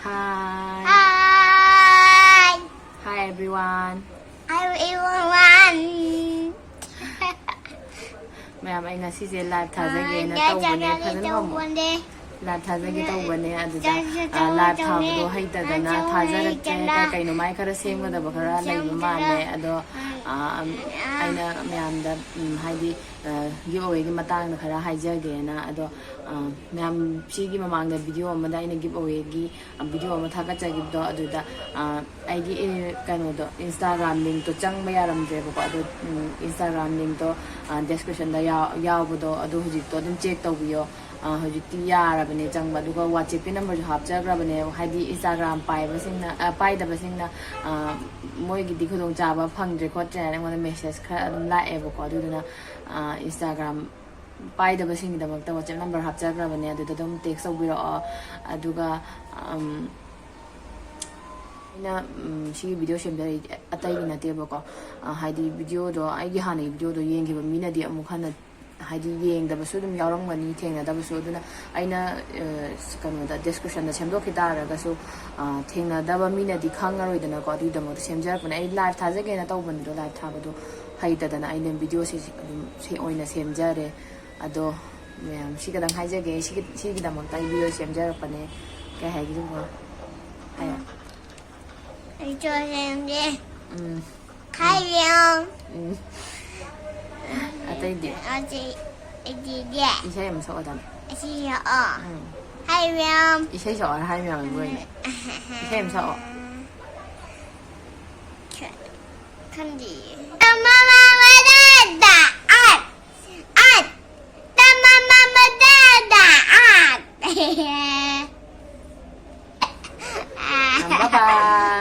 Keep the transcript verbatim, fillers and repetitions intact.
Hi. Hi. Hi everyone. Hi everyone. ꯃꯌꯥꯝ, ꯑꯩ ꯉꯁꯤꯁꯦ live ꯊꯥꯖꯒꯦꯅ ꯇꯧꯕꯅꯦ꯫ ꯐꯖꯅ ꯐꯝꯃꯣ꯫ Live ꯊꯥꯖꯒꯦ ꯇꯧꯕꯅꯦ꯫ ꯑꯗꯨꯗ live ꯊꯥꯕꯗꯣ ꯍꯩꯇꯗꯅ ꯊꯥꯖꯔꯛꯇ꯭ꯔꯦ꯫ ꯀꯩꯅꯣ, ꯃꯥꯏ ꯈꯔ ꯁꯦꯝꯒꯗꯕ ꯈꯔ ꯂꯩꯕ ꯃꯥꯜꯂꯦ꯫ ꯑꯗꯣ ꯑꯩꯅ ꯃꯌꯥꯝꯗ ꯍꯥꯏꯗꯤ give awayꯒꯤ ꯃꯇꯥꯡꯗ ꯈꯔ ꯍꯥꯏꯖꯒꯦꯅ꯫ ꯑꯗꯣ ꯃꯌꯥꯝ, ꯁꯤꯒꯤ ꯃꯃꯥꯡꯗ video ꯑꯃꯗ ꯑꯩꯅ give awayꯒꯤ video ꯑꯃ ꯊꯥꯒꯠꯆꯈꯤꯕꯗꯣ, ꯑꯗꯨꯗ ꯑꯩꯒꯤ ꯀꯩꯅꯣꯗꯣ, Instagram linkꯇꯣ ꯆꯪꯕ ꯌꯥꯔꯝꯗ꯭ꯔꯦꯕꯀꯣ꯫ ꯑꯗꯣ Instagram linkꯇꯣ descriptionꯗ ꯌꯥꯎꯕꯗꯣ ꯑꯗꯨ ꯍꯧꯖꯤꯛꯇꯣ ꯑꯗꯨꯝ check ꯇꯧꯕꯤꯌꯣ꯫ ꯍꯧꯖꯤꯛꯇꯤ ꯌꯥꯔꯕꯅꯦ ꯆꯪꯕ꯫ ꯑꯗꯨꯒ WhatsAppꯀꯤ numberꯁꯨ ꯍꯥꯞꯆꯈ꯭ꯔꯕꯅꯦ꯫ ꯍꯥꯏꯗꯤ Instagram ꯄꯥꯏꯕꯁꯤꯡꯅ, ꯄꯥꯏꯗꯕꯁꯤꯡꯅ ꯃꯣꯏꯒꯤꯗꯤ ꯈꯨꯗꯣꯡꯆꯥꯕ ꯐꯪꯗ꯭ꯔꯦ ꯈꯣꯠꯇ꯭ꯔꯦ ꯍꯥꯏꯅ ꯑꯩꯉꯣꯟꯗ message ꯈꯔ ꯑꯗꯨꯝ ꯂꯥꯛꯑꯦꯕꯀꯣ꯫ ꯑꯗꯨꯗꯨꯅ Instagram ꯄꯥꯏꯗꯕꯁꯤꯡꯒꯤꯗꯃꯛꯇ WhatsApp number ꯍꯥꯞꯆꯈ꯭ꯔꯕꯅꯦ꯫ ꯑꯗꯨꯗ ꯑꯗꯨꯝ text ꯇꯧꯕꯤꯔꯛꯑꯣ꯫ ꯑꯗꯨꯒ ꯑꯩꯅ ꯁꯤꯒꯤ video ꯁꯦꯝꯖꯔꯛꯏꯗꯤ ꯑꯇꯩꯒꯤ ꯅꯠꯇꯦꯕꯀꯣ꯫ ꯍꯥꯏꯗꯤ videoꯗꯣ, ꯑꯩꯒꯤ ꯍꯥꯟꯅꯒꯤ videoꯗꯣ ꯌꯦꯡꯈꯤꯕ ꯃꯤꯅꯗꯤ ꯑꯃꯨꯛ ꯍꯟꯅ, ꯍꯥꯏꯗꯤ ꯌꯦꯡꯗꯕꯁꯨ ꯑꯗꯨꯝ ꯌꯥꯎꯔꯝꯒꯅꯤ, ꯊꯦꯡꯅꯗꯕꯁꯨ꯫ ꯑꯗꯨꯅ ꯑꯩꯅ ꯀꯩꯅꯣꯗ, descriptionꯗ ꯁꯦꯝꯗꯣꯛꯈꯤ ꯇꯥꯔꯒꯁꯨ ꯊꯦꯡꯅꯗꯕ ꯃꯤꯅꯗꯤ ꯈꯪꯉꯔꯣꯏꯗꯅꯀꯣ꯫ ꯑꯗꯨꯒꯤꯗꯃꯛꯇ ꯁꯦꯝꯖꯔꯛꯄꯅꯦ꯫ ꯑꯩ live ꯊꯥꯖꯒꯦꯅ ꯇꯧꯕꯅꯤꯗꯣ, live ꯊꯥꯕꯗꯣ ꯍꯩꯇꯗꯅ ꯑꯩꯅ videoꯁꯦ ꯑꯗꯨꯝ ꯑꯣꯏꯅ ꯁꯦꯝꯖꯔꯦ꯫ ꯑꯗꯣ ꯃꯌꯥꯝ, ꯁꯤ ꯈꯇꯪ ꯍꯥꯏꯖꯒꯦ꯫ ꯁꯤꯒꯤ, ꯁꯤꯒꯤꯗꯃꯛꯇ ꯑꯩ video ꯁꯦꯝꯖꯔꯛꯄꯅꯦ꯫ ꯀꯩ ꯍꯥꯏꯒꯦ ꯇꯧꯕ? ꯍꯥꯏꯌꯣ꯫ ꯑꯩꯁꯨ ꯁꯦꯝꯒꯦ꯫ ꯎꯝ꯫ ꯍꯥꯏꯕꯤꯌꯣ꯫ ꯎꯝ꯫ ꯑꯇꯩꯗꯤ? ꯑꯇꯩ, ꯑꯇꯩꯗꯤ? ꯏꯁꯩ ꯑꯃ ꯁꯛꯑꯣꯗꯅ꯫ ꯑꯁꯤ ꯁꯛꯑꯣ꯫ ꯎꯝ꯫ ꯍꯥꯏꯕꯤꯌꯣ꯫ ꯏꯁꯩ ꯁꯛꯑꯣ ꯍꯥꯏ ꯃꯌꯥꯝ ꯂꯣꯏꯅ꯫ ꯏꯁꯩ ꯑꯃ ꯁꯛꯑꯣ꯫ ꯈꯪꯗꯤꯌꯦ꯫ ꯇꯃꯃꯃꯗꯗ ꯑꯠ꯫ ꯑꯠ꯫ ꯇꯃꯃꯃꯗꯗ ꯑꯠ꯫ Bye bye.